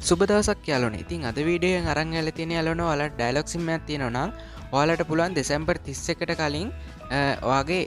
සුබ දවසක් යාළුවනේ. ඉතින් අද වීඩියෝ එකෙන් අරන් ඇවිල්ලා තියෙන යාළුවනේ, ඔයාලට ඩයලොග් සිම් එකක් තියෙනවා නම් ඔයාලට පුළුවන් දෙසැම්බර් 31ට කලින් ඔයාගේ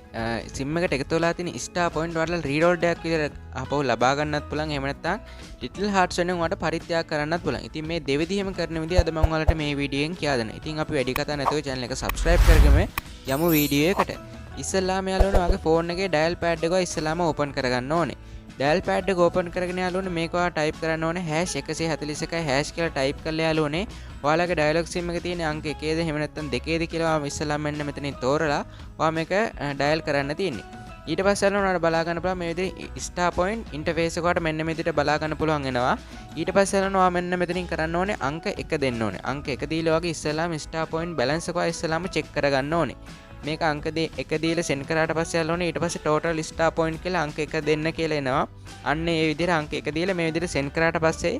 සිම් එකට එකතු වෙලා තියෙන ස්ටාර් පොයින්ට් ඔයාලට රීරෝල් එකක් විදිහට ආපහු ලබා ගන්නත් පුළුවන්. එහෙම නැත්නම් ලිටල් හાર્ට්ස් වෙනුවෙන් ඔයාලට පරිත්‍යාග කරන්නත් පුළුවන්. ඉතින් මේ දෙවිදිහම කරන විදිහ අද මම ඔයාලට මේ වීඩියෝ එකෙන් කියා දෙනවා. ඉතින් අපි වැඩි කතා නැතුව channel එක subscribe කරගෙන යමු වීඩියෝ එකට. ඉස්සෙල්ලාම යාළුවනේ, ඔයාගේ ෆෝන් එකේ ඩයල් පෑඩ් එක ඉස්සෙල්ලාම ඕපන් කරගන්න ඕනේ. ඩයල් පෑඩ් එක ඕපන් කරගෙන යාළුවනේ, මේක ඔයා ටයිප් කරන්න ඕනේ #141 හැෂ් කියලා ටයිප් කරලා. යාළුවනේ, ඔයාලගේ ඩයලොග් සිම් එක තියෙන අංක එකේද එහෙම නැත්නම් දෙකේද කියලා ඔයා ඉස්සෙල්ලාම මෙන්න මෙතනින් තෝරලා ඔයා මේක ඩයල් කරන්න තියෙන්නේ. ඊට පස්සේ යාළුවනේ, ඔයාලට බලා ගන්න පුළුවන් මේ විදිහට ස්ටාර් පොයින්ට් ඉන්ටර්ෆේස් එක ඔයාලට මෙන්න මේ විදිහට බලා ගන්න පුළුවන් වෙනවා. ඊට පස්සේ යාළුවනේ, ඔයා මෙන්න මෙතනින් කරන්න ඕනේ අංක 1 දෙන්න ඕනේ. අංක 1 දීලා ඔයාගේ ඉස්සෙල්ලාම ස්ටාර් පොයින්ට් බැලන්ස් එක ඔයා ඉස්සෙල්ලාම චෙක් කරගන්න ඕනේ. මේක අංක 1 දීලා සෙන්ඩ් කරාට පස්සේ යාළුවනේ, ඊට පස්සේ ටෝටල් ස්ටාර් පොයින්ට් කියලා අංක 1 දෙන්න කියලා එනවා. අන්න ඒ විදිහට අංක 1 දීලා මේ විදිහට සෙන්ඩ් කරාට පස්සේ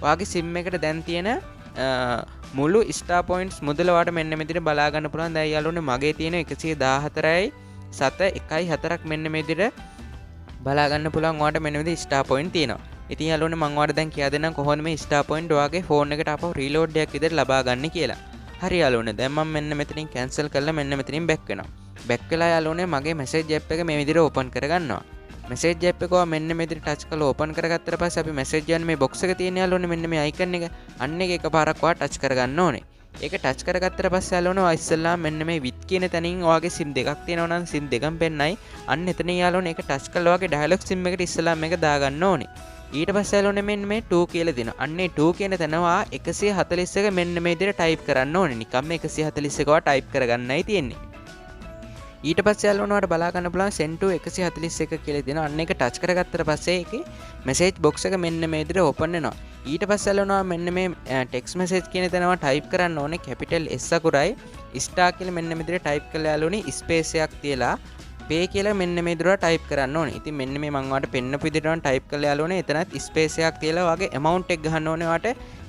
ඔයාගේ සිම් එකට දැන් තියෙන මුළු ස්ටාර් පොයින්ට්ස් මුදල ඔයාලට මෙන්න මේ විදිහට බලා ගන්න පුළුවන්. දැන් යාළුවනේ, මගේ තියෙන 114යි 7 1යි 4ක් මෙන්න මේ විදිහට බලා ගන්න පුළුවන්. ඔයාලට මෙන්න මේ විදිහට ස්ටාර් පොයින්ට් තියෙනවා. ඉතින් යාළුවනේ, මං ඔයාලට දැන් කියා දෙන්නම් කොහොමද මේ ස්ටාර් පොයින්ට් ඔයාගේ ෆෝන් එකට ආපහු රීලෝඩ් එකක් විදිහට ලබා ගන්න කියලා. හරි යාළුවනේ, දැන් මම මෙන්න මෙතනින් කැන්සල් කරලා මෙන්න මෙතනින් බැක් වෙනවා. බැක් වෙලා යාළුවනේ, මගේ මැසේජ් ඇප් එක මේ විදිහට ඕපන් කරගන්නවා. මැසේජ් ඇප් එක ඔයා මෙන්න මේ විදිහට ටච් කරලා ඕපන් කරගත්තට පස්සේ අපි මැසේජ් යන මේ බොක්ස් එක තියෙන යාළුවනේ, මෙන්න මේ අයිකන් එක. අන්න ඒක එකපාරක් ඔයා ටච් කරගන්න ඕනේ. ඒක ටච් කරගත්තට පස්සේ යාළුවනේ, ඔයා ඉස්සෙල්ලාම මෙන්න මේ විත් කියන තැනින් ඔයාගේ සිම් දෙකක් තියෙනවා නම් සිම් දෙකම පෙන්නයි. අන්න එතන යාළුවනේ, ඒක ටච් කරලා ඔයාගේ ඩයලොග් සිම් එකට ඉස්සෙල්ලාම මේක දාගන්න ඕනේ. ඊට පස්සේ යාළුවනේ, මෙන්න මේ 2 කියලා දෙනවා. අන්න ඒ 2 කියන තැන ඔයා 141 මෙන්න මේ විදිහට ටයිප් කරන්න ඕනේ. නිකම්ම 141 ඔයා ටයිප් කරගන්නයි තියෙන්නේ. ඊට පස්සේ යාළුවනේ, ඔයාලට බලා ගන්න පුළුවන් send to 141 කියලා දෙනවා. අන්න ඒක ටච් කරගත්තට පස්සේ ඒකේ මැසේජ් බොක්ස් එක මෙන්න මේ විදිහට ඕපන් වෙනවා. ඊට පස්සේ යාළුවනේ, ඔයා මෙන්න මේ ටෙක්ස්ට් මැසේජ් කියන තැන ඔයා ටයිප් කරන්න ඕනේ කැපිටල් S අකුරයි ස්ටාර් කියලා මෙන්න මේ විදිහට ටයිප් කරලා යාළුවනේ, ස්පේස් එකක් තියලා පේ කියලා මෙන්න මේ විදිහට ටයිප් කරන්න ඕනේ. ඉතින් මෙන්න මේ මං ඔයාලට පෙන්නපු විදිහට මං ටයිප් කරලා යාළුවනේ, එතනත් ස්පේස් එකක් තියලා ඔයාගේ ඇමවුන්ට් එක ගහන්න ඕනේ, ඔයාට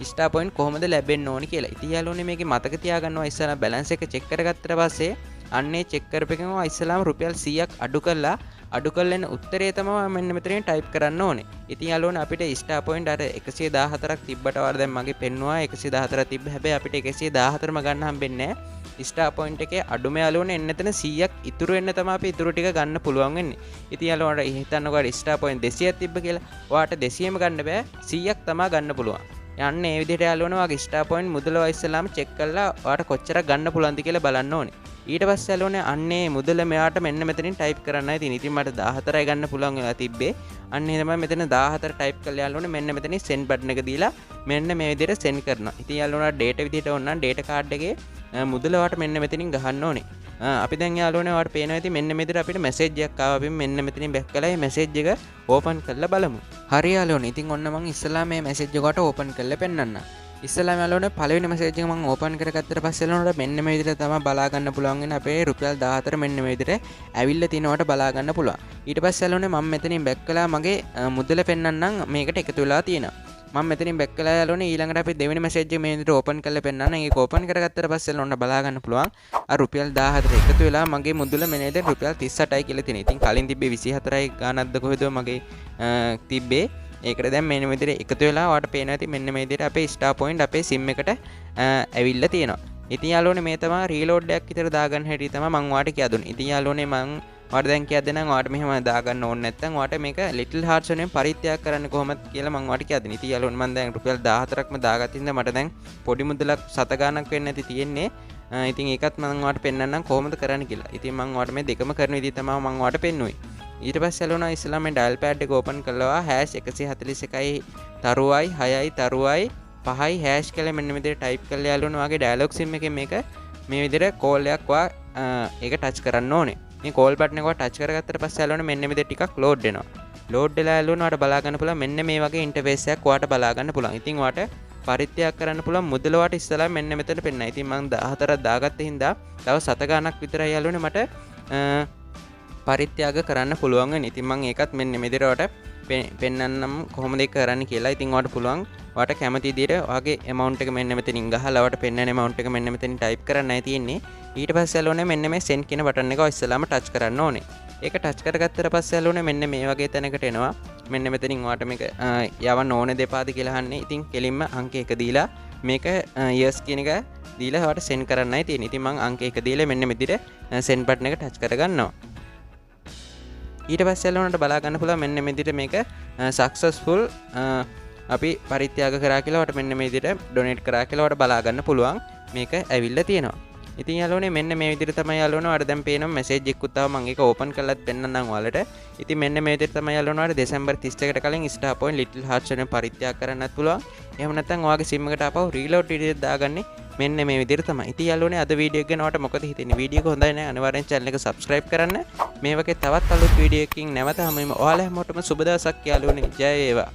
ස්ටාර් පොයින්ට් කොහොමද ලැබෙන්න ඕනේ කියලා. ඉතින් යාළුවනේ, මේකේ මතක තියාගන්නවා ඉස්සෙල්ලා බැලන්ස් එක චෙක් කරගත්තට පස්සේ අන්න ඒ චෙක් කරපු එකෙන් ඔයා ඉස්සෙල්ලාම රුපියල් 100ක් අඩු කරලා, අඩු කරලා එන උත්තරේ තමයි ඔයා මෙන්න මෙතනින් ටයිප් කරන්න ඕනේ. ඉතින් යාළුවනේ, අපිට ස්ටාර් පොයින්ට් අර 114ක් තිබ්බට ඔයාලා දැන් මගේ පෙන්නුවා 114ක් තිබ්බ. හැබැයි අපිට 114ම ගන්න හම්බෙන්නේ නැහැ. ස්ටාර් පොයින්ට් එකේ අඩුම යාළුවනේ එන්න එතන 100ක් ඉතුරු වෙන්න තමයි අපි ඉතුරු ටික ගන්න පුළුවන් වෙන්නේ. ඉතින් යාළුවනේ, හිතන්නකෝ අර ස්ටාර් පොයින්ට් 200ක් තිබ්බ කියලා. ඔයාට 200ම ගන්න බෑ, 100ක් තමයි ගන්න පුළුවන්. යන්න ඒ විදිහට යාළුවනේ, ඔයාගේ ස්ටාර් පොයින්ට් මුදල ඔයා ඉස්සෙල්ලාම චෙක් කරලා ඔයාට කොච්චරක් ගන්න පුළුවන්ද කියලා බලන්න ඕනේ. ඊට පස්සේ යාළුවනේ, අන්නේ මුදල මෙයාට මෙන්න මෙතනින් ටයිප් කරන්නයි තියෙන්නේ. ඉතින් මට 14යි ගන්න පුළුවන් වෙලා තිබ්බේ. අන්න ඒ තමයි මෙතන 14 ටයිප් කරලා යාළුවනේ, මෙන්න මෙතනින් සෙන්ඩ් බටන් එක දීලා මෙන්න මේ විදිහට සෙන්ඩ් කරනවා. ඉතින් යාළුවනේ, ඩේටා විදිහට ඕන නම් ඩේටා කාඩ් එකේ මුදල ඔයාට මෙන්න මෙතනින් ගහන්න ඕනේ. අපි දැන් යාළුවනේ, ඔයාලට පේනවා ඇති මෙන්න මේ විදිහට අපිට මැසේජ් එකක් ආවා. අපි මෙන්න මෙතනින් බැක් කරලා මේ මැසේජ් එක ඕපන් කරලා බලමු. හරි යාළුවනේ, ඉතින් ඔන්න මං ඉස්සෙල්ලා මේ මැසේජ් එක ඔයාලට ඕපන් කරලා පෙන්නන්නම්. ඉස්සෙල්ලාම යාළුවනේ, පළවෙනි මැසේජ් එක මං ඕපන් කරගත්තට පස්සේ යාළුවනේ, මෙන්න මේ විදිහට තමයි බලා ගන්න පුළුවන් වෙන්නේ. අපේ රුපියල් 14 මෙන්න මේ විදිහට ඇවිල්ලා තිනවට බලා ගන්න පුළුවන්. ඊට පස්සේ යාළුවනේ, මම මෙතනින් බැක් කළා මගේ මුදල පෙන්නන්නම් මේකට එකතු වෙලා තියෙනවා. මම මෙතනින් බැක් කළා යාළුවනේ, ඊළඟට අපි දෙවෙනි මැසේජ් එක මේ විදිහට ඕපන් කරලා පෙන්නන්න. ඒක ඕපන් කරගත්තට පස්සේ ඔන්න බලා ගන්න පුළුවන් අර රුපියල් 14 එකතු වෙලා මගේ මුදල මෙන්න විදිහට රුපියල් 38යි කියලා තියෙනවා. ඉතින් කලින් තිබ්බේ 24යි ගානක්ද කොහෙද මගේ තිබ්බේ. ඒකට දැන් මෙන්න මේ විදිහට එකතු වෙලා ඔයාලට පේනවා ඇති මෙන්න මේ විදිහට අපේ ස්ටාර් පොයින්ට් අපේ සිම් එකට ඇවිල්ලා තියෙනවා. ඉතින් යාළුවනේ, මේ තමයි රීලෝඩ් එකක් විතර දාගන්න හැටි තමයි මං ඔයාලට කියා දුන්නේ. ඉතින් යාළුවනේ, මං ඔයාලට දැන් කියා දෙන්නම් ඔයාලට මෙහෙම දාගන්න ඕනේ නැත්නම් ඔයාලට මේක ලිටල් හાર્ට්ස් වලින් පරිත්‍යාග කරන්න කොහොමද කියලා මං ඔයාලට කියා දෙන්න. ඉතින් යාළුවනේ, මං දැන් රුපියල් 14ක්ම දාගත්ත හින්දා මට දැන් පොඩි මුදලක් සත ගාණක් වෙන්න ඇති තියෙන්නේ. ඉතින් ඒකත් මං ඔයාලට පෙන්නන්නම් කොහොමද කරන්න කියලා. ඉතින් මං ඔයාලට මේ දෙකම කරන විදිහ තමයි මං ඔයාලට පෙන්නුවේ. ඊට පස්සේ යාළුවනේ, ඉස්සෙල්ලා මේ ඩයල් පෑඩ් එක ඕපන් කරලා #141 තරුවයි 6යි තරුවයි 5යි හැෂ් කියලා මෙන්න මේ විදිහට ටයිප් කරලා යාළුවනේ, ඔයාගේ ඩයලොග් සිම් එකෙන් මේක මේ විදිහට කෝල් එකක් ඔයා ඒක ටච් කරන්න ඕනේ. මේ කෝල් බටන් එක ඔයා ටච් කරගත්තට පස්සේ යාළුවනේ, මෙන්න මේ විදිහට ටිකක් ලෝඩ් වෙනවා. ලෝඩ් වෙලා යාළුවනේ, ඔයාට බලා ගන්න පුළුවන් මෙන්න මේ වගේ ඉන්ටර්ෆේස් එකක් ඔයාට බලා ගන්න පුළුවන්. ඉතින් ඔයාට පරිත්‍යාග කරන්න පුළුවන් මුදල ඔයාට ඉස්සෙල්ලා මෙන්න මෙතන පෙන්නයි. ඉතින් මං 14ක් දාගත්ත හින්දා තව සත ගාණක් විතරයි යාළුවනේ මට පරිත්‍යාග කරන්න පුළුවන් වෙන්නේ. ඉතින් මං ඒකත් මෙන්න මේ විදිහට ඔයාට පෙන්නන්නම් කොහොමද ඒක කරන්න කියලා. ඉතින් ඔයාට පුළුවන් ඔයාට කැමති විදිහට ඔයාගේ ඇමවුන්ට් එක මෙන්න මෙතනින් ගහලා ඔයාට පෙන්නන ඇමවුන්ට් එක මෙන්න මෙතනින් ටයිප් කරන්නයි තියෙන්නේ. ඊට පස්සේ යාළුවනේ, මෙන්න මේ සෙන්ඩ් කියන බටන් එක ඔය ඉස්සෙල්ලාම ටච් කරන්න ඕනේ. ඒක ටච් කරගත්තට පස්සේ යාළුවනේ මෙන්න මේ වගේ තැනකට එනවා. මෙන්න මෙතනින් ඔයාට මේක යවන්න ඕනේ දෙපාද කියලා අහන්නේ. ඉතින් කෙලින්ම අංක 1 දීලා මේක yes කියන එක දීලා ඔයාට සෙන්ඩ් කරන්නයි තියෙන්නේ. ඉතින් මං අංක 1 දීලා මෙන්න මෙදිට සෙන්ඩ් බටන් එක ටච් කරගන්නවා. ඊට පස්සේ යාළුවන්ට බලා ගන්න පුළුවන් මෙන්න මේ විදිහට මේක සක්සස්ෆුල් අපි පරිත්‍යාග කරා කියලා ඔයාලට මෙන්න මේ විදිහට ඩොනේට් කරා කියලා ඔයාලට බලා ගන්න පුළුවන් මේක ඇවිල්ලා තියෙනවා. ඉතින් යාළුවනේ, මෙන්න මේ විදිහට තමයි යාළුවනේ ඔයාලට දැන් පේනවා මැසේජ් එකකුත් ආවා. මම ඒක ඕපන් කරලත් පෙන්නන්නම් ඔයාලට. ඉතින් මෙන්න මේ විදිහට තමයි යාළුවනේ ඔයාලට දෙසැම්බර් 31ට කලින් ස්ටාර් පොයින්ට් ලිටල් හාර්ට්ස් වෙන පරිත්‍යාග කරන්නත් පුළුවන්. එහෙම නැත්නම් ඔයාගේ සිම් එකට ආපහු රීලෝඩ් විදිහට දාගන්නේ මෙන්න මේ විදිහට තමයි. ඉතින් යාළුවනේ, අද වීඩියෝ එක ගැන ඔයාලට මොකද හිතෙන්නේ? වීඩියෝ එක හොඳයි නෑ අනිවාර්යෙන් චැනල් එක සබ්ස්ක්‍රයිබ් කරන්න. මේ වගේ තවත් අලුත් වීඩියෝ එකකින් නැවත හමු වෙමු. ඔයාලා හැමෝටම සුබ දවසක් යාළුවනේ. ජය වේවා.